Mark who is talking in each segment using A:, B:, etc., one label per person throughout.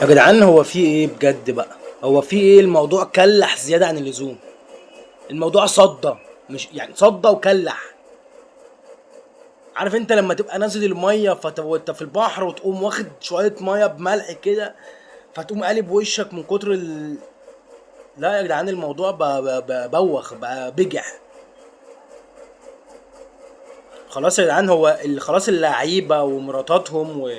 A: يا جدعان هو في ايه بجد بقى؟ هو في ايه؟ الموضوع كلح زيادة عن اللزوم. الموضوع صدى، مش يعني صدى وكلح. عارف انت لما تبقى نازل المية وانت في البحر وتقوم واخد شوية مية بملح كده، فتقوم قالب وشك من كتر لا يا جدعان الموضوع بوخ بقى، بجح. خلاص يا جدعان، هو اللي خلاص اللعيبة ومراتاتهم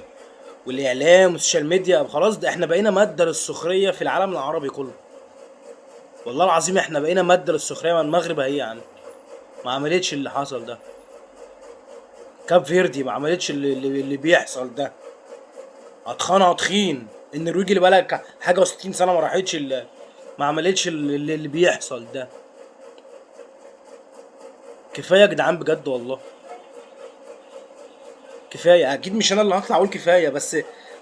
A: والاعلام وال social media، خلاص ده احنا بقينا مادة للسخريه في العالم العربي كله. والله العظيم احنا بقينا مادة للسخريه. من المغرب اهي يا عم ما عملتش اللي حصل ده، كاب فيردي ما عملتش اللي بيحصل ده. اتخانها تخين النرويج اللي بقالها حاجة و60 سنة ما راحتش ما عملتش اللي بيحصل ده. كفاية يا جدعان بجد والله كفاية. اكيد مش انا اللي هطلع اقول كفاية، بس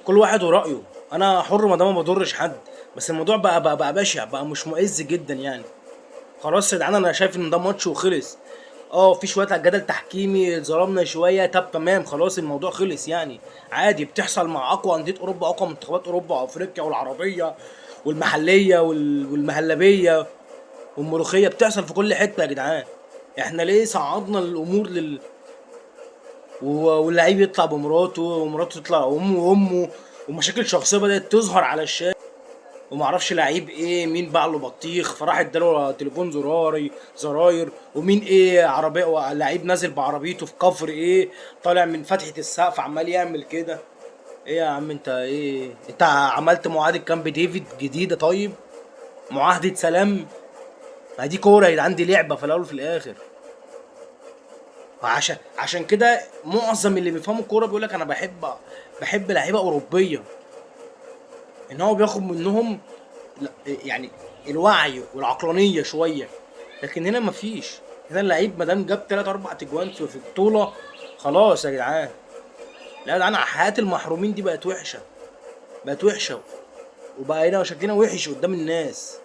A: كل واحد ورايه، انا حر ما دام ما بضرش حد. بس الموضوع بقى بشع، بقى مش مؤز جدا يعني. خلاص يا جدعان انا شايف ان ده ماتش وخلص. في شوية جدل تحكيمي، اتظلمنا شوية، طب تمام خلاص الموضوع خلص يعني. عادي، بتحصل مع اقوى اندية اوروبا، اقوى منتخبات اوروبا وافريقيا والعربية والمحليه والمهلبيه والملوخيه، بتحصل في كل حتة يا جدعان. احنا ليه صعدنا الامور واللعيب يطلع بمراته ومراته تطلع امه وامه، ومشاكل شخصية بدات تظهر على الشاشة، ومعرفش لعيب ايه، مين باع له بطيخ فراح اداله تليفون زراري زراير، ومين ايه عربية، لعيب نازل بعربيته في كفر ايه، طالع من فتحه السقف عمال يعمل كده. ايه يا عم انت ايه؟ انت عملت معاهدة كامب ديفيد جديدة؟ طيب معاهدة سلام؟ ما دي كورة يا جدعان، دي لعبه في الاول وفي الاخر. عشان كده معظم اللي بيفهموا الكورة بيقول لك انا بحب لعيبة اوروبية، ان هو بياخد منهم يعني الوعي والعقلانيه شوية. لكن هنا مفيش، هنا اللعيب ما دام جاب 3 4 تجوان في بطوله خلاص يا جدعان. لا يا جدعان، حياة المحرومين دي بقت وحشة، بقت وحشة، وبقى هنا شكلنا وحش قدام الناس.